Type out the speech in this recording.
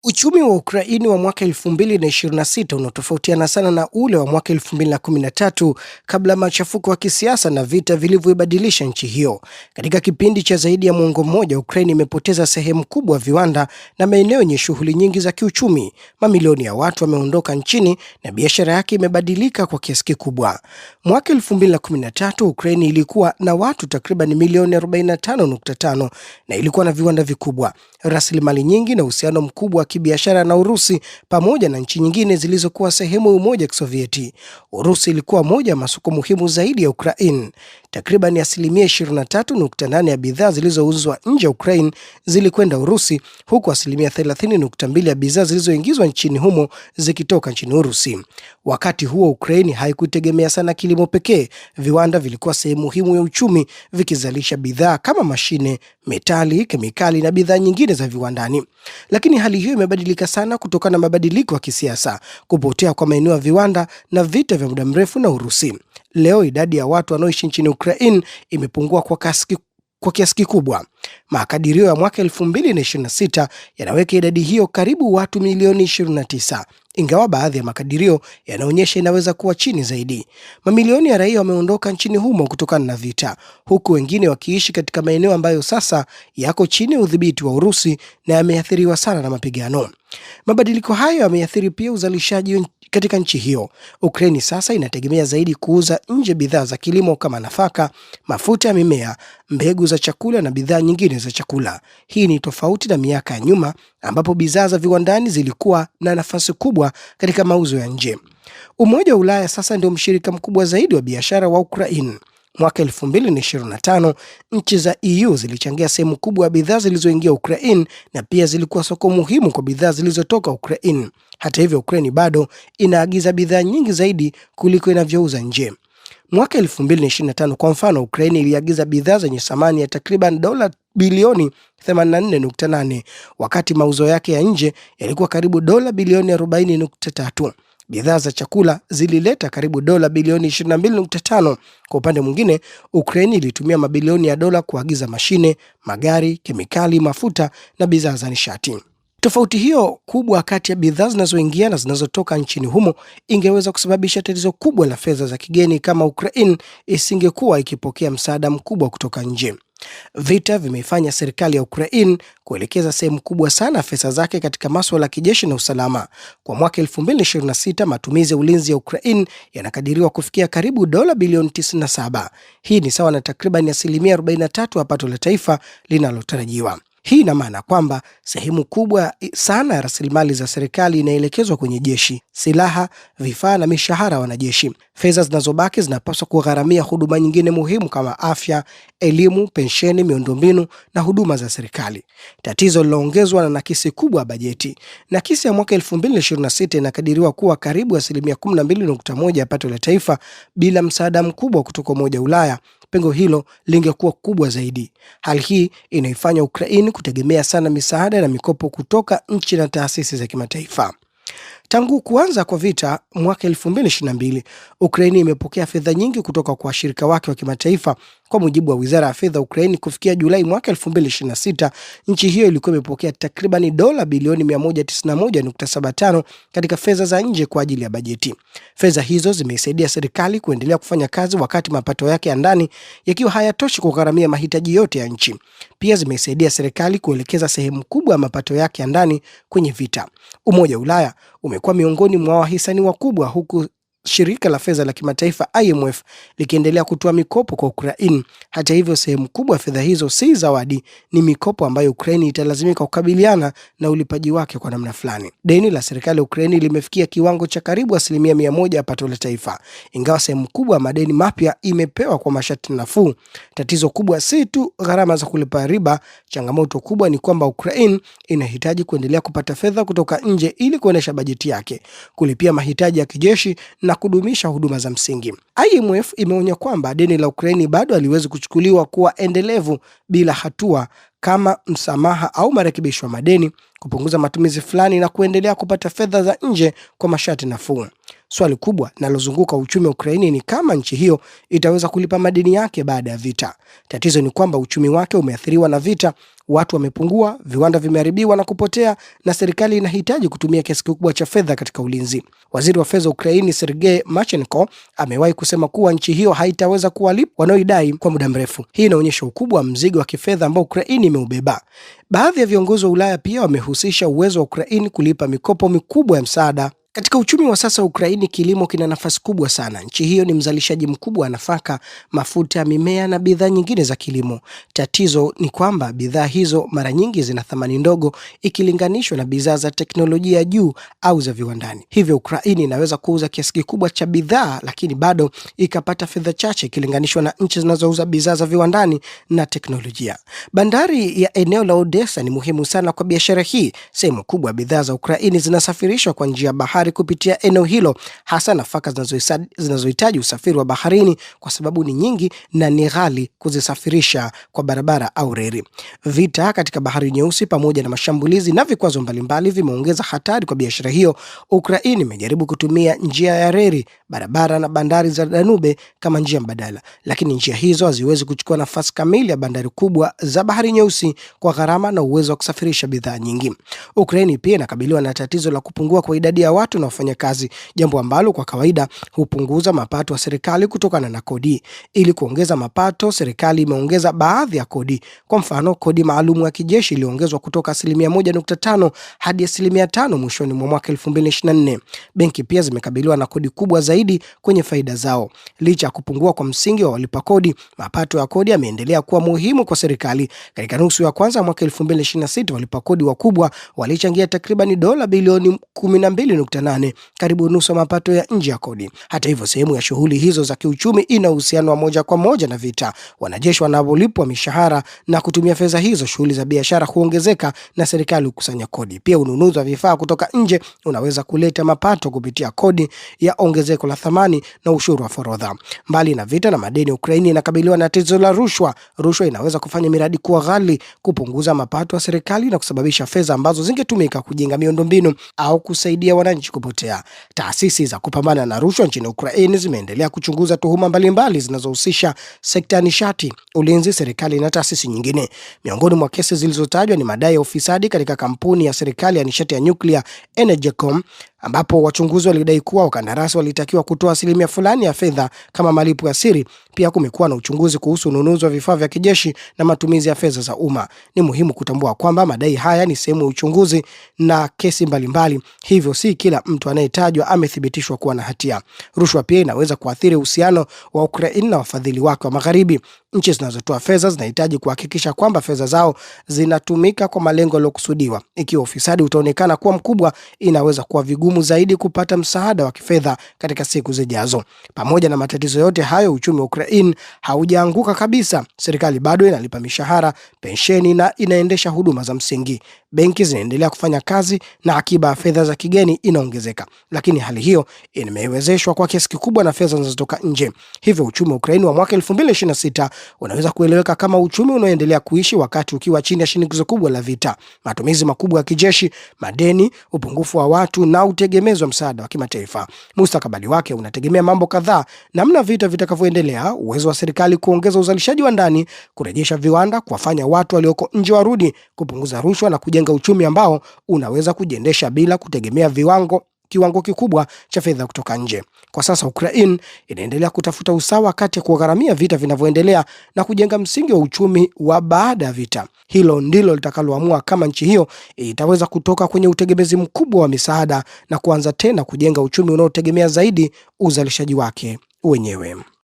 Uchumi wa Ukraini wa mwaka 2026 unatofautiana sana na ule wa mwaka 2013 kabla ya machafuko ya kisiasa na vita vilivyoibadilisha nchi hiyo. Katika kipindi cha zaidi ya muongo mmoja, Ukraini imepoteza sehemu kubwa ya viwanda na maeneo yenye shughuli nyingi za kiuchumi. Mamilioni ya watu wameondoka nchini na biashara yake imebadilika kwa kiasi kikubwa. Mwaka 2013 Ukraini ilikuwa na watu takriban milioni 45.5 na ilikuwa na viwanda vikubwa, rasilimali nyingi na uhusiano mkubwa wa kibiashara na Urusi pamoja na nchi nyingine zilizokuwa sehemu ya Umoja wa Kisovieti. Urusi ilikuwa moja ya masoko muhimu zaidi ya Ukraine. Takriban asilimia 23.8 ya bidhaa zilizouzwa nje ya Ukraine zilikwenda Urusi, huku asilimia 30.2 ya bidhaa zilizoingizwa nchini humo zikitoka nchini Urusi. Wakati huo, Ukraine haikutegemea sana kilimo pekee. Viwanda vilikuwa sehemu muhimu ya uchumi, vikizalisha bidhaa kama mashine, metali, kemikali na bidhaa nyingine za viwandani. Lakini hali hiyo imebadilika sana kutokana na mabadiliko ya kisiasa, kupotea kwa maeneo ya viwanda na vita vya muda mrefu na Urusi. Leo idadi ya watu wanaoishi nchini Ukraine imepungua kwa kiasi kikubwa. Makadirio ya mwaka 2026 yanaweka idadi hiyo karibu watu milioni 29, ingawa baadhi ya makadirio yanaonyesha inaweza kuwa chini zaidi. Mamilioni ya raia wameondoka nchini humo kutokana na vita, huku wengine wakiishi katika maeneo ambayo sasa yako chini ya udhibiti wa Urusi na yameathiriwa sana na mapigano. Mabadiliko hayo yameathiri pia uzalishaji katika nchi hiyo. Ukraini sasa inategemea zaidi kuuza nje bidhaa za kilimo kama nafaka, mafuta ya mimea, mbegu za chakula na bidhaa nyingine za chakula. Hii ni tofauti na miaka ya nyuma ambapo bidhaa za viwandani zilikuwa na nafasi kubwa katika mauzo ya nje. Umoja wa Ulaya sasa ndio mshirika mkubwa zaidi wa biashara wa Ukraine. Mwaka 2025 nchi za EU zilichangia sehemu kubwa ya bidhaa zilizoingia Ukraine na pia zilikuwa soko muhimu kwa bidhaa zilizotoka Ukraine. Hata hivyo, Ukraine bado inaagiza bidhaa nyingi zaidi kuliko inavyouza nje. Mwaka 2025 kwa mfano, Ukraine iliagiza bidhaa zenye thamani ya takriban dola bilioni 84.8 wakati mauzo yake ya nje yalikuwa karibu dola bilioni 40.3. Bidhaa za chakula zilileta karibu dola bilioni 22.5. Kwa upande mwingine, Ukraine ilitumia mabilioni ya dola kuagiza mashine, magari, kemikali, mafuta na bidhaa za nishati. Tofauti hiyo kubwa kati ya bidhaa zinazoingia na zinazotoka nchini humo ingeweza kusababisha tatizo kubwa la fedha za kigeni kama Ukraine isingekuwa ikipokea msaada mkubwa kutoka nje. Vita vimeifanya serikali ya Ukraine kuelekeza sehemu kubwa sana fedha zake katika masuala ya kijeshi na usalama. Kwa mwaka 2026, matumizi ya ulinzi ya Ukraine yanakadiriwa kufikia karibu dola bilioni 97. Hii ni sawa na takriban asilimia 43 ya pato la taifa linalotarajiwa. Hii ina maana kwamba sehemu kubwa sana ya rasilimali za serikali inaelekezwa kwenye jeshi, silaha, vifaa na mishahara ya wanajeshi. Fedha zinazobaki zinapaswa kugharamia huduma nyingine muhimu kama afya, elimu, pensheni, miundombinu na huduma za serikali. Tatizo liloongezwa na nakisi kubwa ya bajeti. Nakisi ya mwaka 2026 inakadiriwa kuwa karibu asilimia 12.1 ya pato la taifa. Bila msaada mkubwa kutoka Umoja wa Ulaya, pengo hilo lingekuwa kubwa zaidi. Hali hii inaifanya Ukraine kutegemea sana misaada na mikopo kutoka nchi na taasisi za kimataifa. Tangu kuanza kwa vita mwaka 2022, Ukraini imepokea fedha nyingi kutoka kwa washirika wake wa kimataifa. Kwa mujibu wa Wizara ya Fedha Ukraini, kufikia Julai mwaka 2026, nchi hiyo ilikuwa imepokea takribani dola bilioni 191.75 katika fedha za nje kwa ajili ya bajeti. Fedha hizo zimeisaidia serikali kuendelea kufanya kazi wakati mapato yake ya ndani yakiwa hayatoshi kugharamia mahitaji yote ya nchi. Pia zimeisaidia serikali kuelekeza sehemu kubwa ya mapato yake ya ndani kwenye vita. Umoja wa Ulaya umekuwa miongoni mwa wahisani wakubwa huku shirika la fedha la kimataifa IMF likiendelea kutoa mikopo kwa Ukraine. Hata hivyo, sehemu kubwa ya fedha hizo si zawadi, ni mikopo ambayo Ukraine italazimika kukabiliana na ulipaji wake kwa namna fulani. Deni la serikali ya Ukraine limefikia kiwango cha karibu asilimia 100 ya pato la taifa, ingawa sehemu kubwa ya madeni mapya imepewa kwa masharti nafuu. Tatizo kubwa si tu gharama za kulipa riba, changamoto kubwa ni kwamba Ukraine inahitaji kuendelea kupata fedha kutoka nje ili kuendesha bajeti yake, kulipia mahitaji ya kijeshi na kudumisha huduma za msingi. IMF imeonya kwamba deni la Ukraini bado haliwezi kuchukuliwa kuwa endelevu bila hatua kama msamaha au marekebisho ya madeni, kupunguza matumizi fulani na kuendelea kupata fedha za nje kwa masharti nafuu. Swali kubwa linalozunguka uchumi wa Ukraini ni kama nchi hiyo itaweza kulipa madeni yake baada ya vita. Tatizo ni kwamba uchumi wake umeathiriwa na vita, watu wamepungua, viwanda vimeharibiwa na kupotea, na serikali inahitaji kutumia kiasi kikubwa cha fedha katika ulinzi. Waziri wa fedha wa Ukraini Sergei Marchenko amewahi kusema kuwa nchi hiyo haitaweza kuwalipa wanaoidai kwa muda mrefu. Hii inaonyesha ukubwa wa mzigo wa kifedha ambao Ukraini imeubeba. Baadhi ya viongozi wa Ulaya pia wamehusisha uwezo wa Ukraini kulipa mikopo mikubwa ya msaada. Katika uchumi wa sasa Ukraini, kilimo kina nafasi kubwa sana. Nchi hiyo ni mzalishaji mkubwa wa nafaka, mafuta ya mimea na bidhaa nyingine za kilimo. Tatizo ni kwamba bidhaa hizo mara nyingi zina thamani ndogo ikilinganishwa na bidhaa za teknolojia ya juu au za viwandani. Hivyo Ukraini inaweza kuuza kiasi kikubwa cha bidhaa, lakini bado ikapata fedha chache ikilinganishwa na nchi zinazouza bidhaa za viwandani na teknolojia. Bandari ya eneo la Odessa ni muhimu sana kwa biashara hii. Sehemu kubwa ya bidhaa za Ukraini zinasafirishwa kwa njia ya bahari kupitia eneo hilo, hasa nafaka zinazohitaji usafiri wa baharini kwa sababu ni nyingi na ni ghali kuzisafirisha kwa barabara au reli. Vita katika Bahari Nyeusi pamoja na mashambulizi na vikwazo mbalimbali vimeongeza hatari kwa biashara hiyo. Ukraini imejaribu kutumia njia ya reli, barabara na bandari za Danube kama njia mbadala, lakini njia hizo haziwezi kuchukua nafasi kamili ya bandari kubwa za Bahari Nyeusi kwa gharama na uwezo wa kusafirisha bidhaa nyingi. Ukraini pia inakabiliwa na tatizo la kupungua kwa idadi ya watu na wafanyakazi, jambo ambalo kwa kawaida hupunguza mapato ya serikali kutokana na kodi. Ili kuongeza mapato, serikali imeongeza baadhi ya kodi. Kwa mfano, kodi maalumu ya kijeshi iliongezwa kutoka asilimia 1.5 hadi asilimia 5 mwishoni mwa mwaka 2024. Benki pia zimekabiliwa na kodi kubwa zaidi kwenye faida zao. Licha ya kupungua kwa msingi wa walipa kodi, mapato ya kodi yameendelea kuwa muhimu kwa serikali. Katika nusu ya kwanza mwaka 2026, walipa kodi wakubwa walichangia takriban dola bilioni 12.8, karibu nusu ya mapato ya nje ya kodi. Hata hivyo, sehemu ya shughuli hizo za kiuchumi ina uhusiano wa moja kwa moja na vita. Wanajeshi wanapolipwa mishahara na kutumia fedha hizo, shughuli za biashara huongezeka na serikali hukusanya kodi. Pia ununuzi wa vifaa kutoka nje unaweza kuleta mapato kupitia kodi ya ongezeko la thamani na ushuru wa forodha. Mbali na vita na madeni, Ukraini inakabiliwa na tatizo la rushwa. Rushwa inaweza kufanya miradi kuwa ghali, kupunguza mapato ya serikali na kusababisha fedha ambazo zingetumika kujenga miundombinu au kusaidia wananchi kupotea. Taasisi za kupambana na rushwa nchini Ukraini zimeendelea kuchunguza tuhuma mbalimbali zinazohusisha sekta ya nishati, ulinzi, serikali na taasisi nyingine. Miongoni mwa kesi zilizotajwa ni madai ya ufisadi katika kampuni ya serikali ya nishati ya nyuklia Energecom, ambapo wachunguzi walidai kuwa wakandarasi walitakiwa kutoa asilimia fulani ya fedha kama malipo ya siri. Pia kumekuwa na uchunguzi kuhusu ununuzi wa vifaa vya kijeshi na matumizi ya fedha za umma. Ni muhimu kutambua kwamba madai haya ni sehemu ya uchunguzi na kesi mbalimbali, hivyo si kila mtu anayetajwa amethibitishwa kuwa na hatia. Rushwa pia inaweza kuathiri uhusiano wa Ukraini na wafadhili wake wa Magharibi. Nchi zinazotoa fedha zinahitaji kuhakikisha kwamba fedha zao zinatumika kwa malengo yaliyokusudiwa. Ikiwa ufisadi utaonekana kuwa mkubwa, inaweza kuwa vigumu zaidi kupata msaada wa kifedha katika siku zijazo. Pamoja na matatizo yote hayo, uchumi wa Ukraine haujaanguka kabisa. Serikali bado inalipa mishahara, pensheni na inaendesha huduma za msingi. Benki zinaendelea kufanya kazi na akiba ya fedha za kigeni inaongezeka, lakini hali hiyo imewezeshwa kwa kiasi kikubwa na fedha zinazotoka nje. Hivyo uchumi wa Ukraine wa mwaka 2026 unaweza kueleweka kama uchumi unaoendelea kuishi wakati ukiwa chini ya shinikizo kubwa la vita, matumizi makubwa ya kijeshi, madeni, upungufu wa watu na utegemezi wa msaada wa kimataifa. Mustakabali wake unategemea mambo kadhaa: namna vita vitakavyoendelea, uwezo wa serikali kuongeza uzalishaji wa ndani, kurejesha viwanda, kuwafanya watu walioko nje warudi, kupunguza rushwa na kujenga uchumi ambao unaweza kujiendesha bila kutegemea kiwango kikubwa cha fedha kutoka nje. Kwa sasa Ukraine inaendelea kutafuta usawa kati ya kugharamia vita vinavyoendelea na kujenga msingi wa uchumi wa baada ya vita. Hilo ndilo litakaloamua kama nchi hiyo itaweza kutoka kwenye utegemezi mkubwa wa misaada na kuanza tena kujenga uchumi unaotegemea zaidi uzalishaji wake wenyewe.